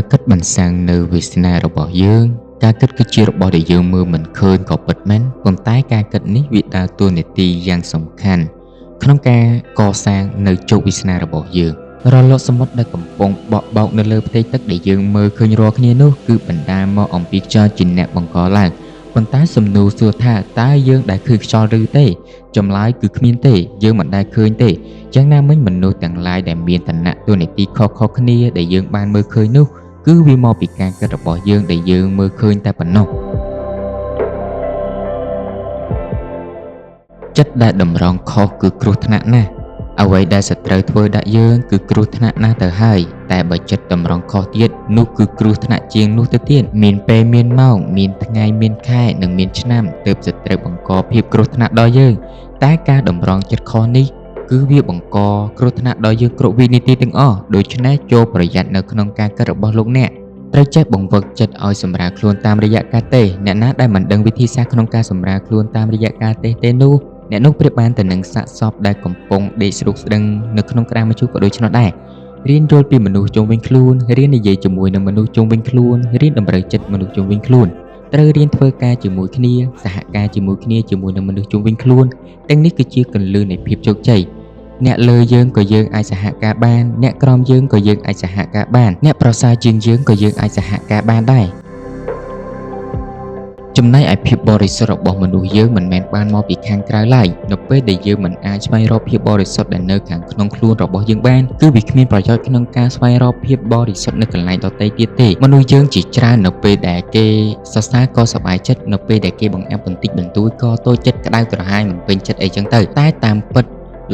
ការគិតបន្សាំងនៅវាសនារបស់យើងការគិតគឺជារបស់ដែលយើងមើលមិនឃើញក៏ពិតមែនប៉ុន្តែការគិតនេះវាដើរតួនាទីយ៉ាងសំខាន់ក្នុងការកសាងនៅជោគវាសនារបស់យើងរលកសមុទ្រដែលកំពុងបក់បោកនៅលើផ្ទៃទឹកដែលយើងមើលឃើញរាល់គ្នានោះគឺបណ្ដាលមកអំពីខ្យល់ជាអ្នកបង្កឡើងប៉ុន្តែសំណួរសួរថាតើយើងដែលឃើញខ្យល់ឬទេចម្លើយគឺគ្មានទេយើងមិនដែលឃើញទេយ៉ាងណាមិញមនុស្សទាំងឡាយដែលមានឋានៈតួនាទីខុសៗគ្នាដែលយើងបានមើលឃើញនោះគឺវាមកពីការគិតរបស់យើងដែលយើងមើលឃើញតែប៉ុណ្ណោះចិត្តដែលតម្រង់ខុសគឺគ្រោះថ្នាក់ណាស់អ្វីដែលសត្រូវធ្វើដាក់យើងគឺគ្រោះថ្នាក់ណាស់ទៅហើយតែបើចិត្តតម្រង់ខុសទៀតនោះគឺគ្រោះថ្នាក់ជាងនោះទៅទៀតមានពេលមានម៉ោងមានថ្ងៃមានខែនិងមានឆ្នាំទើបសត្រូវបង្កភាពគ្រោះថ្នាក់ដល់យើងតែការតម្រង់ចិត្តខុសនេះគឺវាបង្កគ្រោះថ្នាក់ដល់យើងគ្រប់វិនាទីទាំងអស់ដូច្នេះចូលប្រយ័ត្ននៅក្នុងការគិតរបស់លោកអ្នកត្រូវចេះបង្វឹកចិត្តឲ្យសម្រាលខ្លួនតាមរយៈការទេសអ្នកណាដែលមិនដឹងវិធីសាស្ត្រក្នុងការសម្រាលខ្លួនតាមរយៈការទេសទេនោះអ្នកនោះប្រៀបបានទៅនឹងសាកសពដែលកំពុងដេកស្រុកស្ដឹងនៅក្នុងក្តារមឈូសក៏ដូច្នោះដែររៀនយល់ពីមនុស្សជុំវិញខ្លួនរៀននិយាយជាមួយនឹងមនុស្សជុំវិញខ្លួនរៀនតម្រូវចិត្តមនុស្សជុំវិញខ្លួនត្រូវរៀនធ្វើការជាមួយគ្នាសហការជាមួយគ្នាជាមួយនឹងមនុស្សជុំវិញខ្លួនទាំងនេះគឺជាគន្លឹះនៃភាពជោគជ័យអ្នកលើយើងក៏យើងអាចសហការបានអ្នកក្រោមយើងក៏យើងអាចសហការបានអ្នកប្រសើរជាងយើងក៏យើងអាចសហការបានដែរចំណែកឯភាពបរិសុទ្ធរបស់មនុស្សយើងមិនមែនបានមកពីខាងក្រៅឡើយនៅពេលដែលយើងមិនអាចស្វែងរកភាពបរិសុទ្ធដែលនៅខាងក្នុងខ្លួនរបស់យើងបានគឺវាគ្មានប្រយោជន៍ក្នុងការស្វែងរកភាពបរិសុទ្ធនៅកន្លែងដទៃទៀតទេមនុស្សយើងជាច្រើននៅពេលដែលគេសរសើរក៏សប្បាយចិត្តនៅពេលដែលគេបង្អាប់បន្តិចបន្តួចក៏តូចចិត្តក្តៅក្រហាយមិនពេញចិត្តអីចឹងទៅតែតាមពិត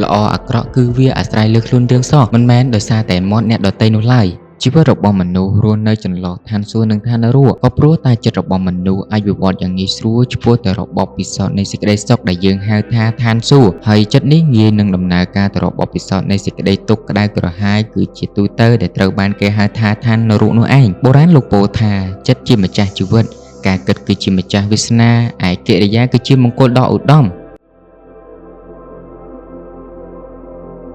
ល្អអាក្រក់គឺវាអាស្រ័យលើខ្លួនយើងសោះមិនមែនដោយសារតែមាត់អ្នកដទៃនោះឡើយជីវិតរបស់មនុស្សរស់នៅចន្លោះឋានសួគ៌និងឋាននរកក៏ព្រោះតែចិត្តរបស់មនុស្សអាចវិវត្តយ៉ាងងាយស្រួលឆ្ពោះទៅរកបទពិសោធន៍នៃសេចក្តីសុខដែលយើងហៅថាឋានសួគ៌ហើយចិត្តនេះងាយនឹងដំណើរការទៅរកបទពិសោធន៍នៃសេចក្តីទុក្ខក្តៅក្រហាយគឺជាទូទៅដែលត្រូវបានគេហៅថាឋាននរកនោះឯងបុរាណលោកពោលថាចិត្តជាម្ចាស់ជីវិតការគិតគឺជាម្ចាស់វាសនាឯកិរិយាគឺជាមង្គលដ៏ឧត្តម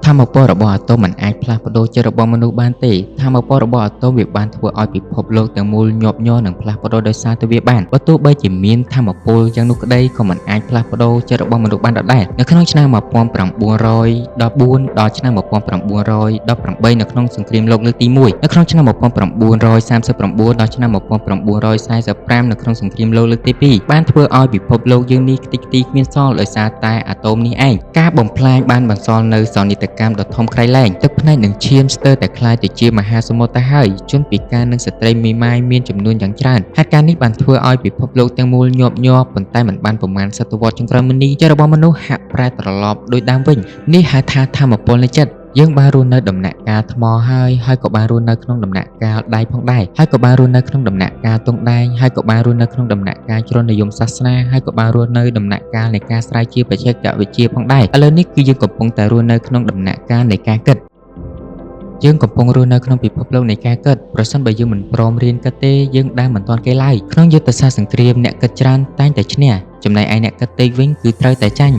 ធម៌ពលរបស់អាតូមមិនអាចផ្លាស់ប្ដូរចិត្តរបស់មនុស្សបានទេធម៌ពលរបស់អាតូមវាបានធ្វើឲ្យពិភពលោកទាំងមូលញាប់ញ័រនិងផ្លាស់ប្ដូរដោយសារតែវាបានបើទោះបីជាមានធម៌ពលយ៉ាងនោះក្តីក៏មិនអាចផ្លាស់ប្ដូរចិត្តរបស់មនុស្សបានដដែលនៅក្នុងឆ្នាំ1914ដល់ឆ្នាំ1918នៅក្នុងសង្គ្រាមលោកលើកទី1នៅក្នុងឆ្នាំ1939ដល់ឆ្នាំ1945នៅក្នុងសង្គ្រាមលោកលើកទី2បានធ្វើឲ្យពិភពលោកយើងនេះខ្ទេចខ្ទីគ្មានសល់ដោយសារតែអាតូមនេះឯងការបំផ្លាញបានបន្សល់នៅសោកនាដកម្មដ៏ធំក្រៃលែងទឹកភ្នែកនិងឈាមស្ទើរតែក្លាយទៅជាមហាសមុទ្រទៅហើយជនពិការនិងស្ត្រីមេម៉ាយមានចំនួនយ៉ាងច្រើនហេតុការណ៍នេះបានធ្វើឲ្យពិភពលោកទាំងមូលញាប់ញ័រប៉ុន្តែមិនបានប្រមាណសតវត្សចុងក្រោយមកនេះចិត្តរបស់មនុស្សហាក់ប្រែត្រឡប់ដូចដើមវិញនេះហៅថាធម៌ពលនៃចិត្តយើងបានរស់នៅដំណាក់កាលថ្មហើយហើយក៏បានរស់នៅក្នុងដំណាក់កាលដៃផងដែរហើយក៏បានរស់នៅក្នុងដំណាក់កាលទង់ដែងហើយក៏បានរស់នៅក្នុងដំណាក់កាលជ្រុលនិយមសាសនាហើយក៏បានរស់នៅដំណាក់កាលនៃការស្រាវជ្រាវបច្ចេកវិទ្យាផងដែរឥឡូវនេះគឺយើងកំពុងតែរស់នៅក្នុងដំណាក់កាលនៃការគិតយើងកំពុងរស់នៅក្នុងពិភពលោកនៃការគិតប្រសិនបើយើងមិនព្រមរៀនគិតទេយើងដើរមិនទាន់គេឡើយក្នុងយុទ្ធសាស្ត្រសង្គ្រាមអ្នកគិតច្រើនតែងតែឈ្នះចំណែកឯអ្នកគិតតិចវិញគឺត្រូវតែចាញ់